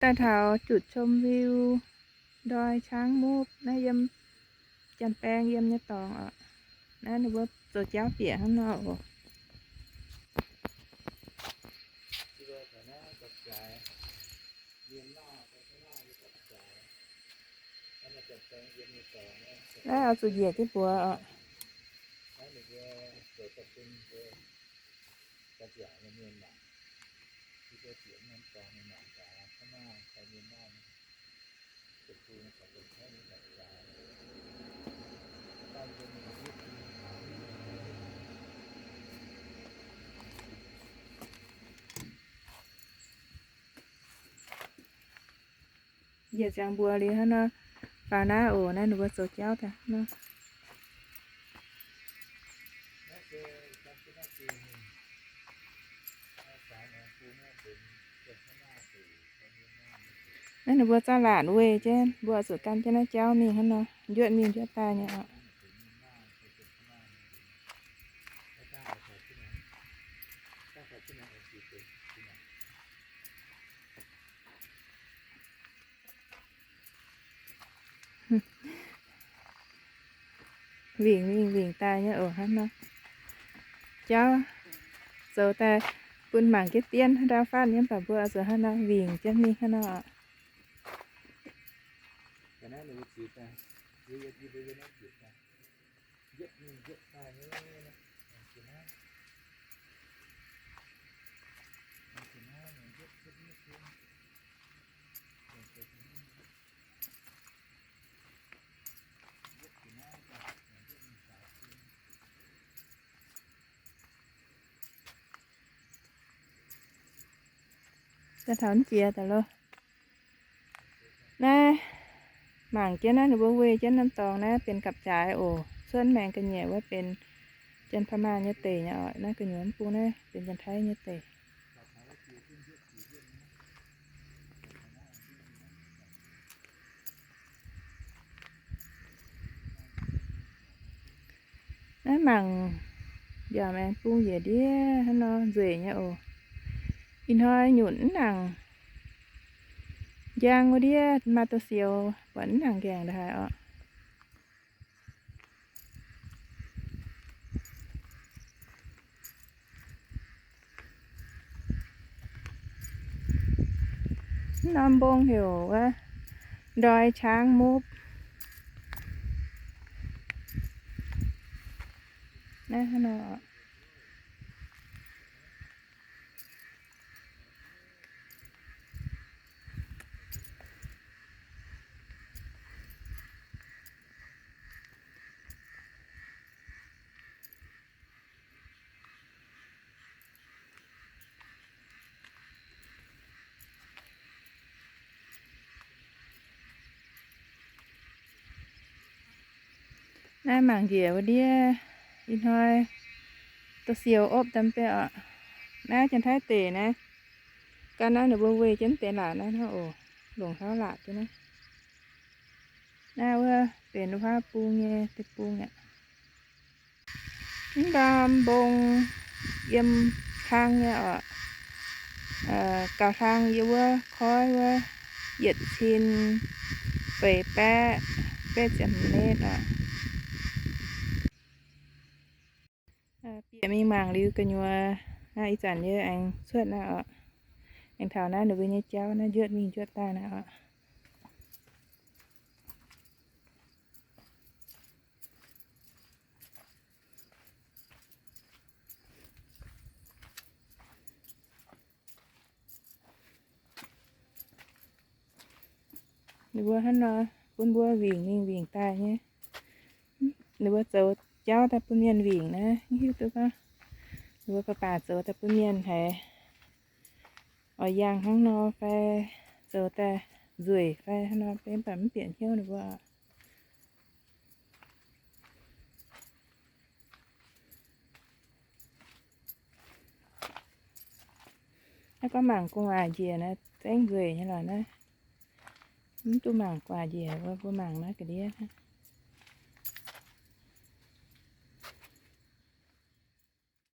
Daaih taux จุดชมวิวดอยช้างมูฟ naaiv, yiem janx-baeng yiem nyei dorngx oc. Naaiv ninh mbuo zoux jauv bieqc hnangv nor oc. Naaiv oix zuqc njiec jienv mbuox oc. Njiec ziangx mbuox liuz hnangv nor, faaux naaiv oc. Naaiv ninh mbuo zoux jauv daaih nor. Naaiv ninh mbuo za'laatc weih jienv, mbuo zuqc gan jienv naaiv jauv mingh hnangv nor, njuotv mingh njuotv daaih nyei oc. Wingc mingh wingc daaih nyei oc hnangv nor. Jauv zoux daaih bun mangc jienv dien hnangv ndau fatv nyei, mv baac mbuo zuqc hnangv nor wingc jienv mingh hnangv nor oc. Daaih taux jiex daaih loh. Naaiv mangc jienv naaiv ninh mbuo weih jienv norm dorngx naaiv benx gapv-jaaix oc. Cuotv maengx ga'nyiec wuov benx Janx-Paa^maa nyei deic nyei oc. Naaiv gu'nyuoz mv bung naaiv benx Janx-Taiv nyei deic. Naaiv mangc mbiaauc maengx bung njiec ndiev hnangv nor nzueic nyei oc. Ih hnoi nyutc mv nangc njang wuov ndiev, maaih douz-sioux buatc mv nangc nqaengc ndaaih oc. Mv norm mbong heuc wuov ดอยช้างมูฟ naaiv hnangv nor. Naaiv mangc njiec wuov ndiev, ih hnoi douz-sioux opv daaih mv bei oc. Naaiv Janx-Taiv deic naaiv. Gan naaiv ninh mbuo weih jienv deix laatc naaiv hnangv oc. Longc hlauv laatc jienv naaiv. Naaiv wuov benx huaav bung nyei deic-bung aqv. Mv norm mbong yiem hlang nyei oc. Gauh hlang yie wuov koiv wuov yietc cin feix baeqv betv ziepc metv oc. Bieqc mingh mangc liuz gu'nyuoz, ih zanc yie aengx cuotv naaiv oc. Aengx taux naaiv ninh mbuo nyei jauv naaiv njuotv mingh njuotv daaih naaiv oc. Ninh mbuo hnangv nor bun mbuo wingc mingh wingc daaih nyei. Ninh mbuo zoux jauv daaih bun mienh wingc naaiv, mv hiuv duqv gorngv ninh mbuo baac baac zoux daaih bun mienh haiz oix yangh hnangv nor fai zoux daaih nzueic fai hnangv nor, mv baac mv bieqc hnyouv ninh mbuo. Naaiv gorngv mangc gu'nguaaic njiec naaiv zengv nzueic nyei lorqc naaiv. Mv duqv mangc guaax njiec, mbuo mangc naaiv ga'ndiev.